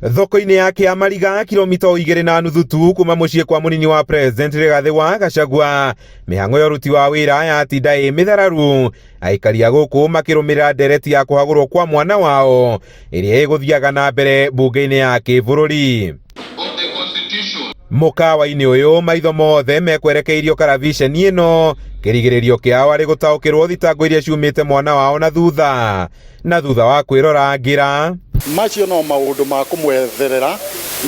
Thoko-inĩ ya Kĩamariga, kilomita o 2.5 tu kuma mũciĩ kwa mũnini wa President Rigathĩ wa Gachagua, mĩhang'o ya ũruti wa wĩra yatinda ĩ mĩthararu, aikari a gũkũ makĩrũmĩrĩra ndereti ya kũhagũrwo kwa mwana wao ĩrĩa ĩgũthiaga na mbere mbunge-inĩ ya kĩbũrũri. Mũkawa-inĩ ũyũ maitho mothe mekwerekeirio karaviceni ĩno, kĩrigĩrĩrio kĩao arĩ gũtaũkĩrwo thitango iria ciumĩte mwana wao na thutha. Na thutha wa kwĩrorangĩra. Macio no maũndũ ma kũmwetherera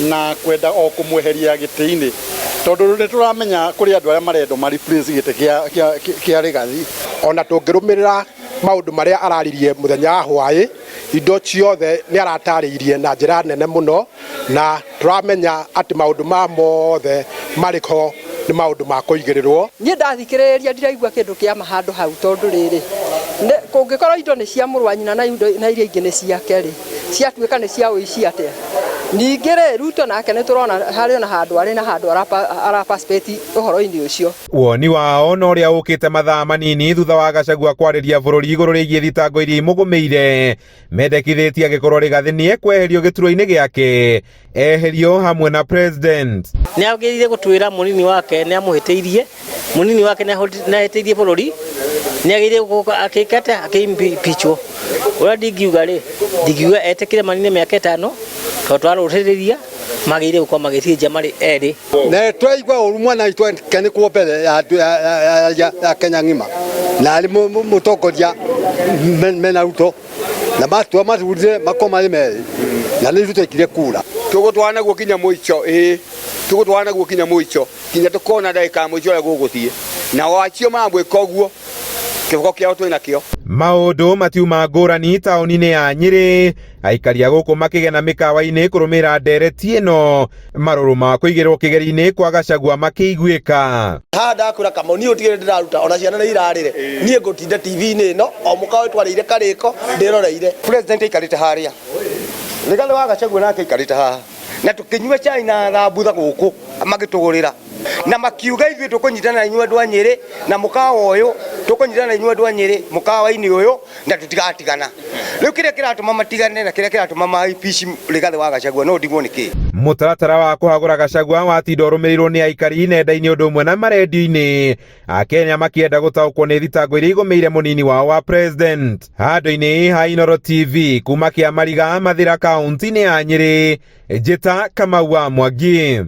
na kwenda o kũmweheria gĩtĩ-inĩ tondũ nĩ tũramenya kũrĩ andũ arĩa marendwo ma replace gĩtĩ kĩa Rigathi. Ona tũngĩrũmĩrĩra maũndũ marĩa araririe mũthenya wa hwaĩ, indo ciothe nĩ aratarĩirie na njĩra nene mũno, na tũramenya atĩ maũndũ ma mothe marĩ ho nĩ maũndũ ma kũigĩrĩrwo. Niĩ ndathikĩrĩria ndiraigua kĩndũ kĩa ma handũ hau tondũ rĩrĩ, kũngĩkorwo indo nĩ cia mũrũ wa nyina na indo na iria ingĩ nĩ ciake rĩ, ciatuĩka nĩ cia ũici atĩa? Ningĩ rĩ, Ruto nake nĩ tũrona harĩ ona handũ arĩ na handũ ara participate ũhoro-inĩ ũcio. Woni wao na ũrĩa ũkĩte mathaa manini thutha wa Gachagua kwarĩria bũrũri igũrũ rĩgiĩ thitango iria imũgũmĩire, mendekithĩtie angĩkorwo Rigathĩ nĩ ekweherio gĩturwa-inĩ gĩake, eherio hamwe na president. Nĩ agĩrĩire gũtuĩra mũnini wake nĩ amũhĩtĩirie, mũnini wake nĩ ahĩtĩirie bũrũri, nĩ agĩrĩire gũka akĩka atĩa, akĩ-impeachwo. Ũrĩa ndingiuga rĩ, ndingiuga etĩkĩre manine mĩaka ĩtano, tondũ twarũtĩrĩria magĩrĩire gũkorwo magĩthiĩ nja marĩ erĩ. Na twaigua ũru mwana witũ akĩanĩkwo mbere ya andũ ya Kenya ng'ima na arĩ mũtongoria mena Ruto na matua mathurire makorwo marĩ merĩ na nĩ ithuĩ twaikire kura. Tũgũtwara naguo kinya mũico, ĩĩ tũgũtwara naguo kinya mũico, kinya tũkona ndagĩka ya mũico ũrĩa gũgũthiĩ. Nao acio maramwĩka ũguo, kĩboko kĩao twĩ nakĩo. Maũndũ matiuma ngũrani taũni-inĩ ya Nyĩrĩ, aikari a gũkũ makĩgena mĩkawa-inĩ kũrũmĩrĩra ndereti ĩno, marũrũ ma kũigĩrĩrwo kĩgeri-inĩ kwa Gachagua makĩiguĩka. Haha ndakwĩra Kamau niĩ gũtirĩ ndĩraruta ona ciana nĩ irarĩre niĩ ngũtinda TV-inĩ ĩno o mũkawa twarĩire karĩko ndĩroreire. President aikarĩte harĩa, Rigathĩ wa Gachagua nake aikarĩte haha na tũkĩnyua cai na thambutha gũkũ magĩtũgũrĩra na makiuga ithuĩ tũkũnyitana na inyuĩ andũ a Nyĩrĩ na mũkawa ũyũ, tũkũnyitana na inyuĩ andũ a Nyĩrĩ mũkawa-inĩ ũyũ na tũtigatigana. Rĩu kĩrĩa kĩratũma matigane na kĩrĩa kĩratũma ma impeach Rigathĩ wa Gachagua no ndigwo nĩ kĩ? Mũtaratara wa kũhagũra Gachagua watinda ũrũmĩrĩirwo nĩ aikari nenda-inĩ ũndũ ũmwe na marendio-inĩ, Akenya makĩenda gũtaũkwo nĩ thitango iria igũmĩire mũnini wao wa president. Handũ-inĩ ha Inooro TV kuma Kĩamariga, Mathĩra, kaunti-inĩ ya Nyĩrĩ, Njĩta Kamau wa Mwangi.